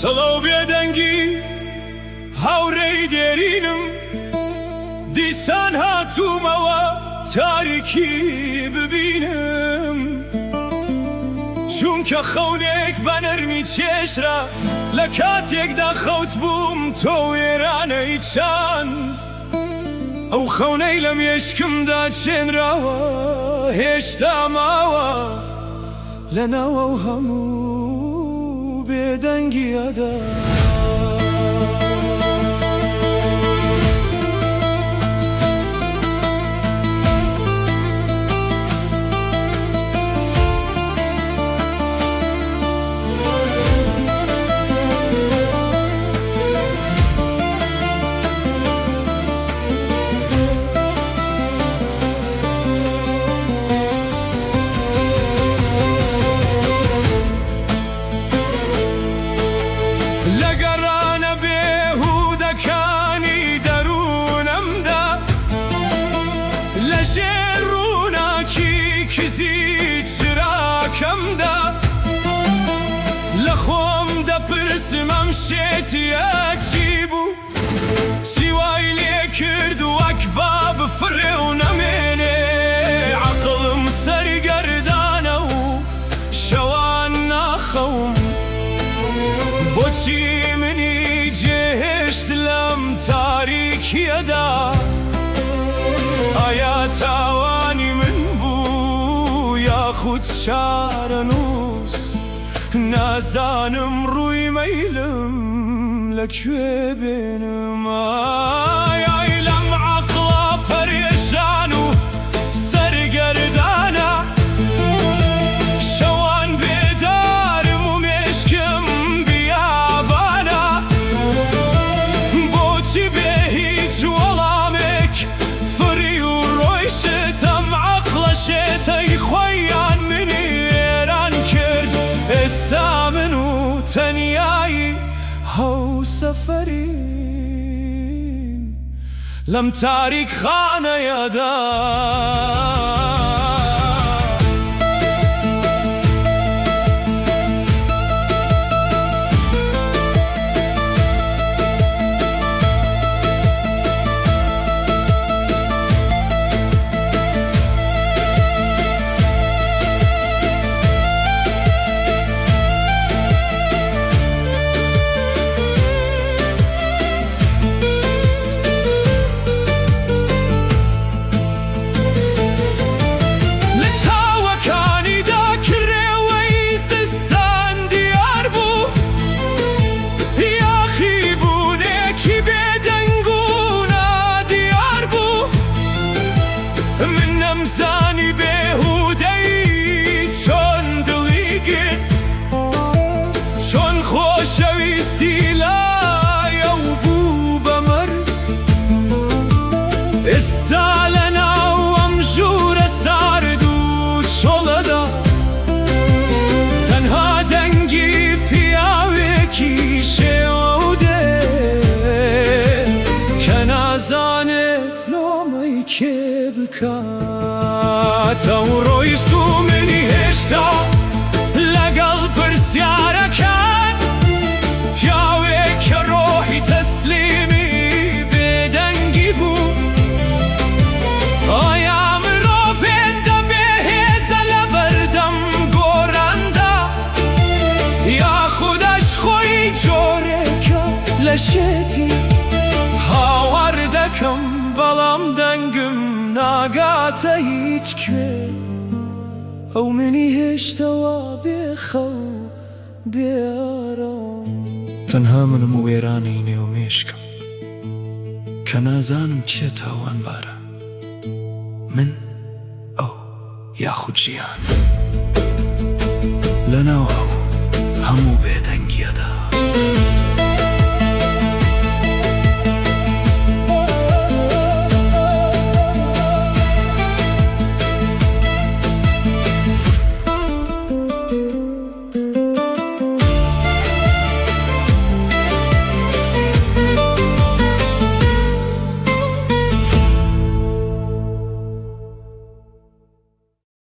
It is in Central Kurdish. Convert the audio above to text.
سڵاو بێدەنگی هاوڕێی دێرینم، دیسان هاتوومەوە تاریکی ببینم. چونکە خەونێک بە نەرمی چێژرا، لە کاتێکدا خەوت بووم تۆ وێرانەی چاند. ئەو خەونەی لە مێشکمدا چێنراوە هێشتا ماوە لەناو ئەو هەموو بێدەنگییەدا. لە گەڕانە بێهوودەکانی دەروونمدا، لە ژێر ڕووناکی کزی چراکەمدا، لە خۆم دەپرسم ئەم شێتییە چی بوو؟ چی وای لێ کرد وەک با بفڕێ و نەمێنێ؟ عەقڵم سەرگەردانە و شەوان ناخەوم. بۆچی منی جێهێشت لەم تاریکییەدا؟ ئایا تاوانی من بوو یاخود چارەنووس؟ نازانم ڕووی مەیلم لە کوێ بێنم. ئای ئای لەم عەقڵە پەرێشان و سەرگەردانە. شەوان بێدارم و مێشکم بیابانە. بۆچی بێ هیچ وەڵامێک فڕی و ڕۆیشت؟ ئەم عەقڵە شێتەی خۆیان منی وێران کرد. ئێستا من و تەنیایی هاوسەفەرین لەم تاریکخانەیەدا. لە چاوەکانیدا کرێوەی زستان دیار بوو، یاخیبوونێکی بێدەنگ و نادیار بوو. من نەمزانی بێهوودەیی چۆن دڵی گرت، چۆن خۆشەویستی لای ئەو بوو بە مەرگ. ئێستا لەناو ئەم ژوورە سارد و چۆڵەدا، تەنها دەنگی پیاوێکی شێوە دێ کە نازانێت لۆمەی کێ بکات. ئەو ڕۆیشت و منی هێشتا لەگەڵ پرسیارەکان، پیاوێک کە ڕۆحی تەسلیمی بێدەنگی بوو. ئایا مرۆڤ هێندە بێهێزە لەبەردەم گۆڕاندا، یاخودش خۆی جۆرێکە لە شێتی؟ هاوار دەکەم بەڵام دەنگم ناگاتە هیچ کوێ. ئەو منی هێشتەوە بێخەو بێ ئارام. تەنها منم و وێرانەی نێو مێشکم کە نازانم کێ تاوانبارە، من، ئەو، یاخود ژیان. لەناو ئەو هەموو بێدەنگییەدا.